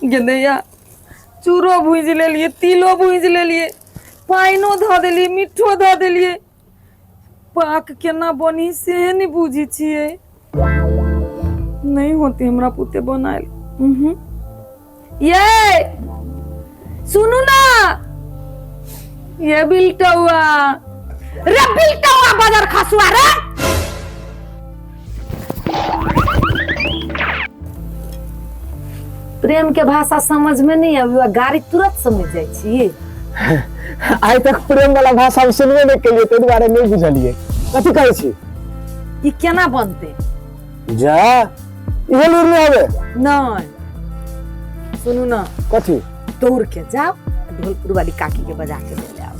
गेदैया चूरो भूजि लेलियै तिलो भूजि लेलियै पानिओ धऽ देलियै मिठो धऽ देलियै पाक केना बनी से नहि बुझै छियै नहि होते हमरा पुते बनायल उहूं। ये सुनू ना ये बिलटौआ रे बिलटौआ बजर खसुआ रे प्रेम के भाषा समझ में नहीं आबे गाड़ी तुरंत समझ जाइ छी आइ तक प्रेम वाला भाषा हम सुनबे नहि केलियै ताहि दुआरे नहि बुझलियै कथी कहै छी ई केना बनते जा इहो लूर नहि आबे नहीं सुनू ना कथी दौड़ के जाओ ढोलपुर वाली काकी के बजा के ले आओ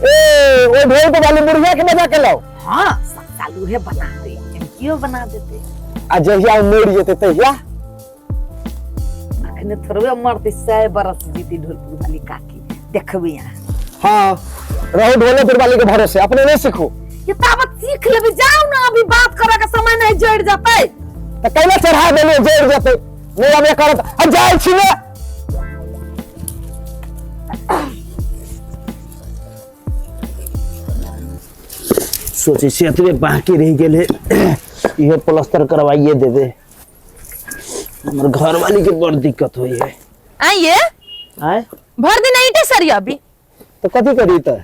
ए ओ ढोलपुर वाली बुढ़िया के बजा के लाओ हाँ सब साल उहे बना दे क्यों बना देते आ जहिया ओ मरि जेतै तहिया अखने थोड़बे मरते 100 बरस जीती ढोलपुर वाली काकी देखबे यहाँ हाँ रहो ढोलपुर वाली के भरोसे अपने नहीं सीखू ये ताबत सीख लेबे जाओ ना अभी बात करे के समय नहीं जड़ जतै तो कैला चढ़ा देलियै जड़ जेतै नहीं अबे करत हम जाइ छी ने सोचे छी एतबे बाकी रहि गेल है इहो प्लास्टर करवाइए देबे हमर घरवाली के बड़ दिक्कत होइ है आइए आय भर दिन ईटे सरिया अभी तो कथी करी तऽ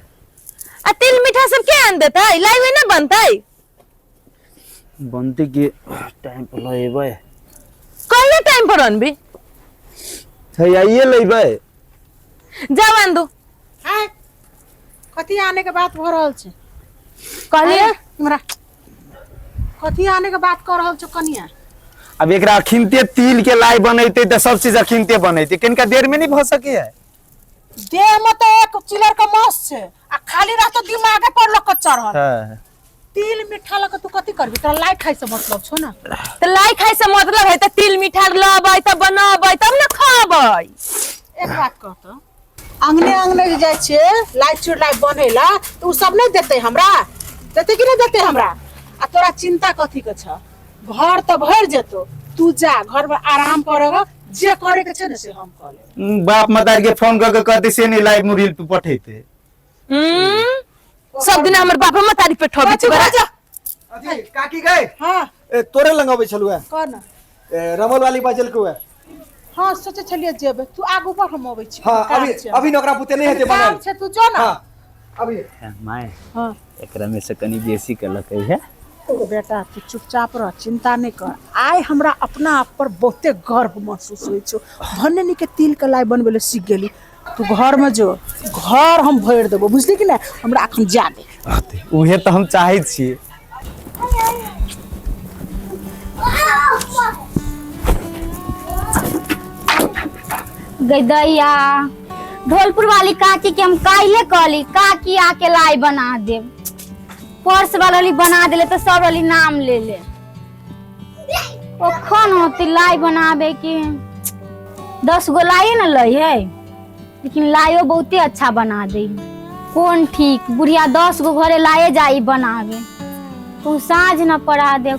आ तिल मीठा सब के आन देतै लाई ना बनतै बनते के टाइम पर लएबै कहिया टाइम पर अनबी है आइए लेबै जाओ आन दो आय कथी आने के बात भऽ रहल छै कहलिए हमरा कथी आने के बात कर रहल छौ कनिया अब एकरा अखिनते तिल के लाई बनैते तऽ सब चीज अखिनते बनैते कनिका देर में नहीं भऽ सके है देह में तो एक चिलर के मांस छै आ खाली रहतो दिमागे पर लोग के चढ़ल हाँ। तिल मिठा लऽ के तू कथी करबी तोरा लाई खाइ से मतलब छौ ना त लाई खाइ से मतलब है त तिल मिठा लबै त बनबै तब न खाबै एक बात कह तो अंगने अंगने जे जाइ छियै लाई चुड़लाई बनै ला तऽ उ सब नहि देतै हमरा देतै कि नहि देतै हमरा आ तोरा चिंता कथी के छ घर तऽ भरि जेतौ तू जा घर में आराम करग जे करे के छै ने से हम कऽ लेब बाप मदार के फोन कऽ के कहते से नहीं लाइव मुरील पे पठेते सब दिन हमर बाप मतारी पे ठोबी चुप रह जा अथी काकी गए हाँ ए, तोरे लंग अबै छलु कह ना ए, रमल वाली बजल के हाँ सोचे छलियै जेबै तू आगू बढ़ हम अबै छी हाँ काम अभी छै अभी नौकरा पुते नहीं हेतै काम बनल छै तू जो ना हाँ अभी माय हाँ एकरा में से कनी बेसी केलकै है बेटा तू चुपचाप रह चिंता नहीं कर आइ हमरा अपना आप पर बहुते गर्व महसूस होइ छौ भने नी के तिल के लाइ बनबै लए सीख गेली तू घर में जो घर हम भरि देबो बुझली कि नहि हमरा अखन जा दे उहे तऽ हम चाहै छियै गैदैया ढोलपुर वाली काकी के हम काल्हे कहली काकी आके लाई बना देब पर्स वाला वाली बना देले तो सब वाली नाम ले ले कखन होती लाई बनाबे के 10 गो लाइए न लै है लेकिन लाइयो बहुते अच्छा बना दे कोन ठीक बुढ़िया 10 गो घरे लाए जाई बनाबे तू साँझ न पड़ा दे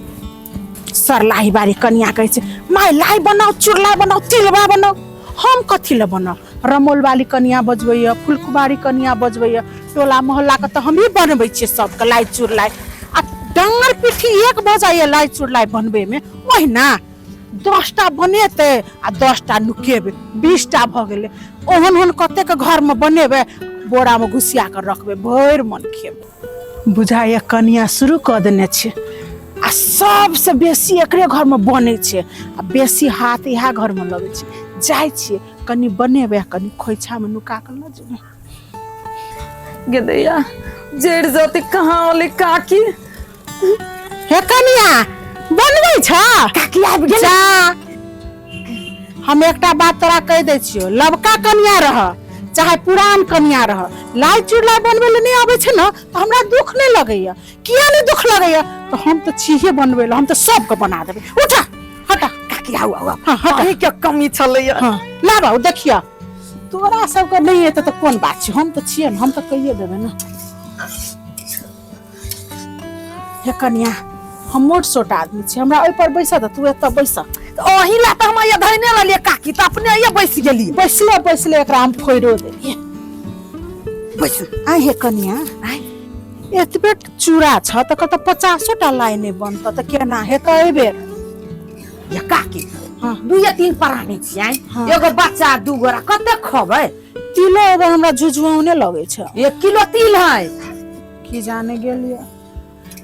सरलाही बारी कनिया कहै छै माय लाई बनाउ चुरला बनाउ तिलबा बनाउ हम कथी लए बनाउ रमोल वाली कनिया बजबैया फुलकुमारी कनिया बजबैया टोला मोहल्ला के तऽ हमही बनबै छियै सबके लाई चुरलाई आ डाँर पिट्ठी एक भऽ जाइए लाई चुरलाई बनबैमे ओहिना 10टा बनेतै आ 10टा नुकेबै 20टा भऽ गेलै ओहन ओहन कतेक घरमे बनेबै बोरामे घुसिया कऽ रखबै भरि मन खेबै बुझाइए कनिया शुरू कऽ देने छै आ सबसँ बेसी एकरे घरमे बनै छै आ बेसी हाथ इएह घरमे लगै छै जाइ छियै कनि बनेबै आ कनि खोइछामे नुका कऽ लऽ जेबै गेदैया जड़ जते कहाँ वाले काकी हे कनिया बनबै छ काकी आबि गेल जा हम एकटा बात तोरा कहि दै छियौ लबका कनिया रह चाहे पुरान कनिया रह लाई चुड़लाई बनबै लए नहि अबै छै ने तऽ हमरा दुख नहि लगैया किया नहि दुख लगैया तऽ हम तऽ छिहे बनबै लए हम तऽ सबके बना देबै उठा हटा काकी आउ आउ आउ। हाँ हटा अहीं के कमी छलैया हाँ लाब आउ देखिया तोरा सबके नहि एतै तऽ कोन बात छै हम तऽ छियै ने हम तऽ कहिए देबै ने हे कनिया हम मोट सोट आदमी छी, हमरा ओहि पर बैसऽ दे, तू एतऽ बैस। ओही ला तऽ हम आइया धैने लेलियै काकी, तऽ अपने आइया बैस गेलियै। बैसले बैसले एकरा हम फोड़ो देलियै। बैसू। आइ हे कनिया, एतबे चूड़ा छ तऽ कतऽ 50 टा लाइ नहि बनतऽ, तऽ केना हेतऽ एहिबेर? या काकी, हाँ। दू या तीन प्राणी छियै, हाँ। एगो बच्चा दू गोरा, कते खबै? तिलो एगो हमरा झुझुआउने लगै छ। 1 किलो तिल है। की जाने गेलियै,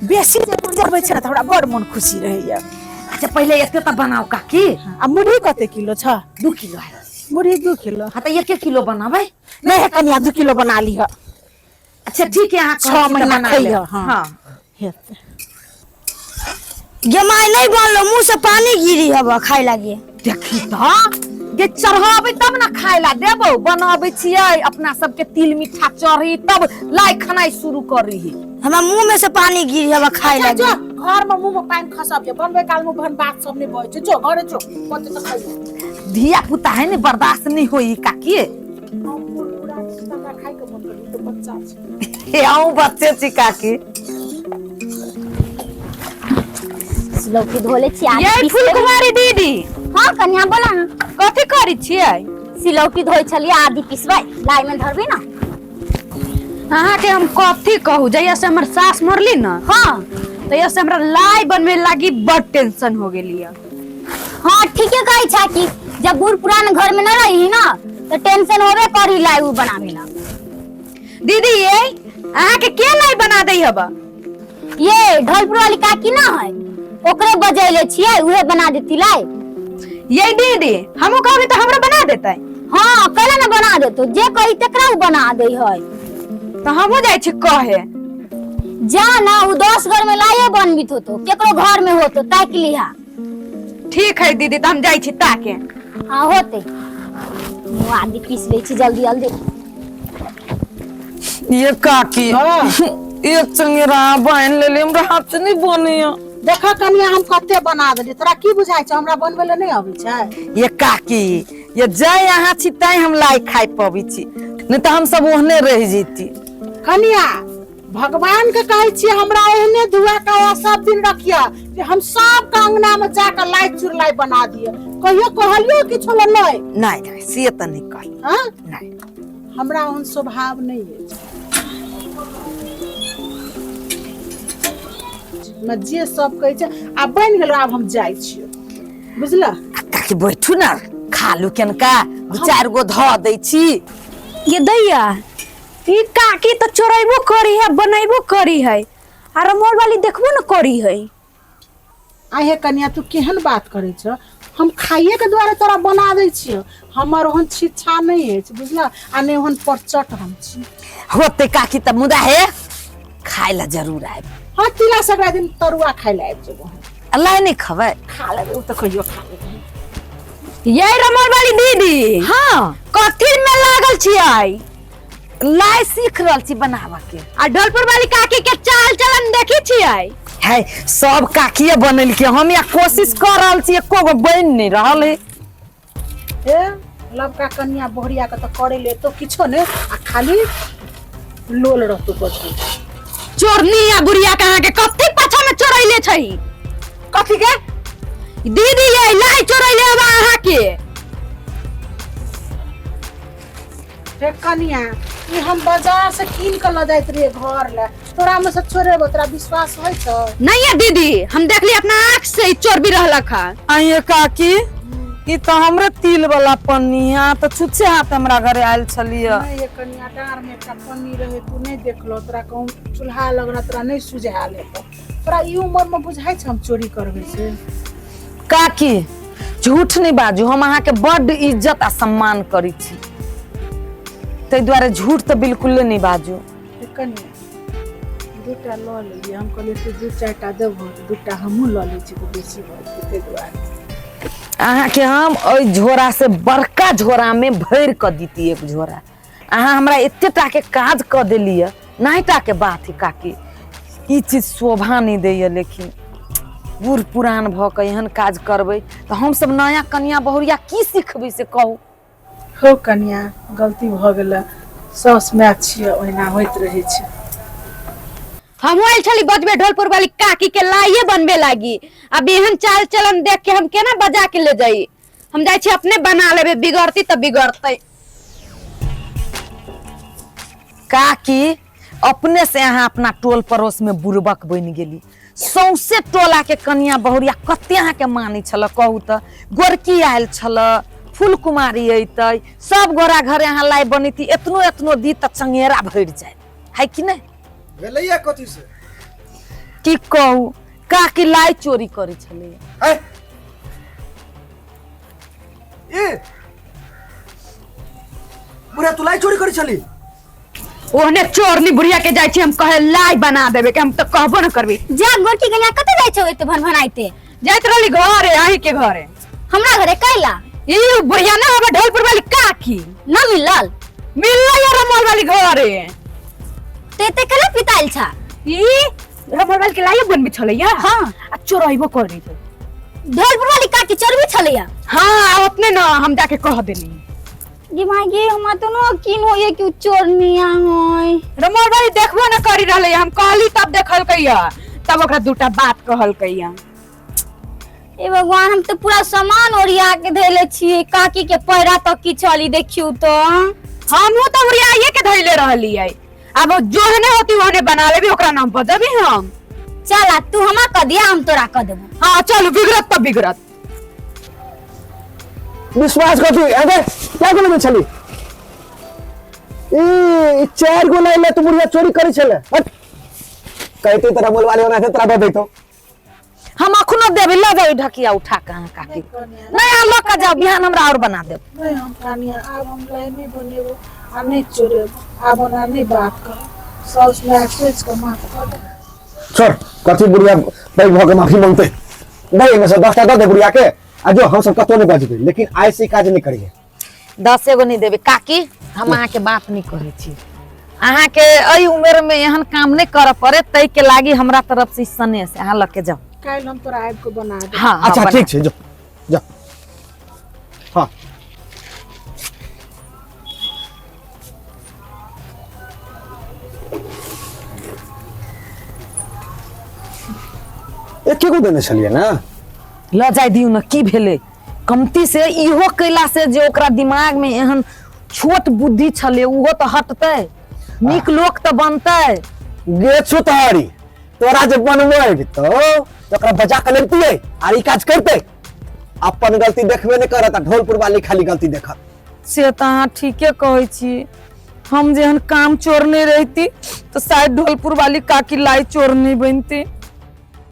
बेसी जे बुझबै छै ने तऽ हमरा बड़ मन खुशी रहैया। अच्छा पहिले एते तऽ बनाउ काकी। आ मुरही कते किलो छ? 2 किलो है। मुरही 2 किलो। हाँ तऽ 1 किलो बनाबै। नहि हे कनिया, 2 किलो बना लिह। अच्छा ठीक है, अहाँ 6 कहै छी तऽ महीना बना खैह। लेब। हाँ। हाँ। हेतै। गे माय नहीं बनलो, मुंह से पानी गिरी हब खाए लागे। देखी तऽ गे चढ़ाबै तब ने खाय ला देबौ। बनाबै छियै अपना सबके तिल मीठा चढ़ी तब लाइ खनाइ शुरू करी। हमरा मुंह में से पानी गिरी हब खाए अच्छा, लागे। जो घर में मुंह में पानी खसब, बनबै काल में भन बात सब नहीं बजै छै, जो घरे जो कते तऽ खइयो। धिया पुता है ने, बर्दाश्त नहीं होई काकी। हम बूढ़ पुरान छी, हमरा खाय के मन करी तऽ बच्चा छै। हे अहूँ बच्चे छी काकी। लौकी धोले छी आदि ये पीस फूल लेबै। कुमारी दीदी। हाँ कन्या बोला ना। कथी करी छियै? सिलौटी धोइ छलियै, आदि पिसबै, लाइ में धरबी ना। अहाँ के हम कथी कहू, जहिया से हमर सास मरली ना, हाँ, तहिया से हमरा लाई बनवे लागी बड़ टेंशन हो गेली है। हाँ ठीके कहै छा कि जब बूढ़ पुरान घर में न रही ना तो टेंशन होबे करी लाई उ बनावे ला। दीदी ये अहाँ के के लाई बना दे हबा? ये ढोलपुर वाली काकी ना है, ओकरे बजैले छियै, उहे बना देती लाई। ये दीदी हमहू कहबे तो हमरा बना देतै। हाँ कैला ना बना देतो, जे कही तकरा उ बना दे है। तो हमहू जाइ छी कहे। जा ना, उ 10 घर में लाइए बनबित होतो, केकरो घर में होतो ताकि लिहा। ठीक है दीदी, तो हम जाइ छी ताके। हाँ होते, आदि पीस ले छी जल्दी जल्दी। ये काकी एक चंगेरा बन लेले, हमरा हाथ से नहीं बने। देखा कनिया हम कते बना देली, तोरा की बुझाइ छै हमरा बनबै ले नहि अबै छै? ये काकी ये जाय अहाँ छी तैं हम लाई खाइ पबै छी, नहीं तऽ हम सब ओहने रहि जैती। कनिया भगवान के कहै छियै हमरा एहने धुआ का सब दिन रखिया जे हम सब के अंगना में जाके लाई चुरलाई बना दिए। कहियो कहलियो किछो ले नहीं? नहीं नहीं से तऽ नहीं कहली। हाँ? नहीं, हमरा ओहन स्वभाव नहीं अछि। मैं जे सब कहै छै आ बनि गेल, आब हम जाइ छियै, बुझला? काकी बैठू ना, खा लू केनका, 2 4 गो धऽ दै छी। ये दैया ई काकी तो चोरेबो करी है, बनैबो करी है, आ रमोल वाली देखबो न करी है। आहे कनिया तू केहन बात करै छ, हम खाइए के द्वारा तोरा बना दै छियौ, हमर ओहन शिक्षा नहीं अछि, बुझला? आ नहि ओहन परचट हम छी। होते काकी तऽ मुदा हे खाय ला जरूर आयब। हाँ तिला संक्रांति दिन तरुआ खाय ला आबि जेबो। अल्लाह नहीं खबै? खा लेबै, ओ तऽ कहियो खा लेबै। ये रमोल वाली दीदी। हाँ कथी में लागल छियै? लाई सीख रहल छी बनाबऽ के। आ ढोलपुर वाली काकी के चाल चलन देखी छियै? है सब काकिए बनेलकै, हम या कोशिश कर रहल छी, एको गो बनि नहीं रहल है। ए लबका कनिया बोहरिया के तऽ करे ले तो किछो ने, आ खाली लोल रहतो कथी। चोरनी आ बुढ़िया के अहाँ के कथी पाछा में चोरैले छै? कथी के? दीदी ये लाई चोरैले हबा अहाँ के। रे कनिया ई हम बाजार से कीन के ल जाइत रहियै घर ले, तोरा में से चोरेबो तोरा विश्वास होइ छौ? नहीं है दीदी, हम देखली अपना आँख से ई चोर भी रहलक है। आइए काकी ई तऽ हमरे तिल वाला पन्नी है, तऽ छुच्छे हाथ हमरा घरे आयल छलियै। नहीं ये कनिया डाँर में एकटा पन्नी रहे, तू नहीं देखलो, तोरा कहूँ चूल्हा लग तोरा नहीं सुझायल हेतौ, तोरा ई उम्र में बुझाइ छै हम चोरी करबै से? काकी झूठ नहीं बाजू, हम अहाँ के बड्ड इज्जत आ सम्मान करै छी, ताहि दुआरे झूठ तऽ बिल्कुले नहीं बाजू। कनिया दूटा लऽ लेलियै, हम कहलियै तू 2 4 टा देबहो तऽ 2टा हमहूँ लऽ लै छी तऽ बेसी भऽ जेतै, ताहि दुआरे। अहाँ के हम ओहि झोरा से बड़का झोरा में भरि कऽ दिती एक झोरा, अहाँ हमरा एते टा के काज कऽ देलियै, नहीं टा के बात है काकी, ई चीज शोभा नहीं दैया, लेकिन बूढ़ पुरान भऽ कऽ एहन काज करबै तऽ हमसब नया कनिया बहुरिया की सिखबै से कहू? हो कनिया गलती भऽ गेल, साउस माय छियै ओहिना होइत रहै छै। हम आयल छली बजबे ढोलपुर वाली काकी के लाइए बनबे लागी। अब एहन चाल चलन देख के हम केना बजा के ले जाई? हम जाइ छी अपने बना लेबे, बिगड़ती तऽ बिगड़तै। काकी अपने से अहाँ अपना टोल पड़ोस में बुड़बक बनि गेली। सौंसे टोला के कनिया बहुरिया कते अहाँ के मानै छल कहू तऽ? गोरकी आयल छल, फूल कुमारी अयतै, सब गोरा घरे अहाँ लाइ बनैती, एतनो एतनो दी तऽ चंगेरा भरि जाय है कि नहि? भेलैया कथी से? की कहू काकी लाइ चोरी करै छलैया। है ए बुढ़िया, तू लाई चोरी करै छली? ओहने चोरनी बुढ़िया के जाइ छी हम कहे लाई बना देबे के, हम तऽ कहबो न करबी। जा गोरकी कनिया, कतऽ जाइ छौ एते भनभनाइते? जाइत रहली घरे, अहीं के घरे। हमरा घरे कैला? ई बुढ़िया ना होबे ढोलपुर वाली काकी। न मिलल? मिललै या रमोल वाली घरे। ते एते केना पिताइल छा? ई रमोल वाली के लाइए बनबे छलैया। हाँ। आ चोरैबो करै छै। ढोलपुर वाली काकी चोरबी छलैया? हाँ, अपने न हम जाके कह देनी। गे माय गे, हमरा तो न यकीन होइए कि उ चोरनिया है। रमोल वाली देखबो न करी रहलै, हम कहली तब देखलकै, तब ओकरा दूटा बात कहलकै। ए भगवान, हम तो पूरा सामान ओरिया के धैले छियै, काकी के पैरा तक की चली देखियौ तो। हमहूँ तऽ ओरियाइए के धैले रहलियै। अब जोहने होती ओहने बना लेबी, ओकरा नाम पर देबी हम। चल आ, तू हमरा कह दिया, हम तोरा कह देबो। हाँ चलू, बिगड़त तऽ बिगड़त। विश्वास कथी अरे क्या गोले में छली? ई चार गो लाइन तू बुढ़िया चोरी करै छले। हट, कहते तोरा बोलवाले होना से तोरा दऽ दैतो। हम अखनो देबै, लऽ जाउ ई ढकिया उठा के अहाँ काकी। नहि, अहाँ लऽ कऽ जाउ, बिहान हमरा और बना देब। नहीं हम कनिया, आब हम लाई नहीं बनेबो आ नहीं चोरेबो, आब ओना नहीं बात करब, साउस माय सोचि कऽ माफ कऽ देब। छोड़, कथी बुढ़िया पैघ भऽ के माफी मांगते? नहीं, एहिमे से 10टा दऽ दे बुढ़िया के आ जो, हम सब कतौ नहीं बजबै, लेकिन आइ से ई काज नहीं करिहे। 10 एगो नहि देबै काकी, हम अहाँके बात नहि कहै छी। अहाँके एहि उमेर में एहन काम नहि करऽ पड़े ताहि के लागी हमरा तरफ से ई सनेस, अहाँ लऽ के जाउ। काल्हि हम तोरा आबि कऽ बना देब। हाँ हाँ, अच्छा बना। ठीक छै, जो जो। हाँ एके गो देने छलियै ने? लऽ जाय दियौ ने, की भेलै? कमती से इहो कैला से जे ओकरा दिमाग में एहन छोट बुद्धि छलै उहो तऽ हटतै, नीक लोक तऽ बनतै। गे छुतहरी, तोरा जे बनबो अबितौ तऽ ओकरा बजा के लेतियै आर ई काज करतै? अपन गलती देखबे नहि करत आ ढोलपुर वाली खाली गलती देखत। से तऽ अहाँ ठीके कहै छी। हम जेहन काम चोरने रहिती तऽ शायद ढोलपुर वाली काकी लाई चोर नहीं बनती।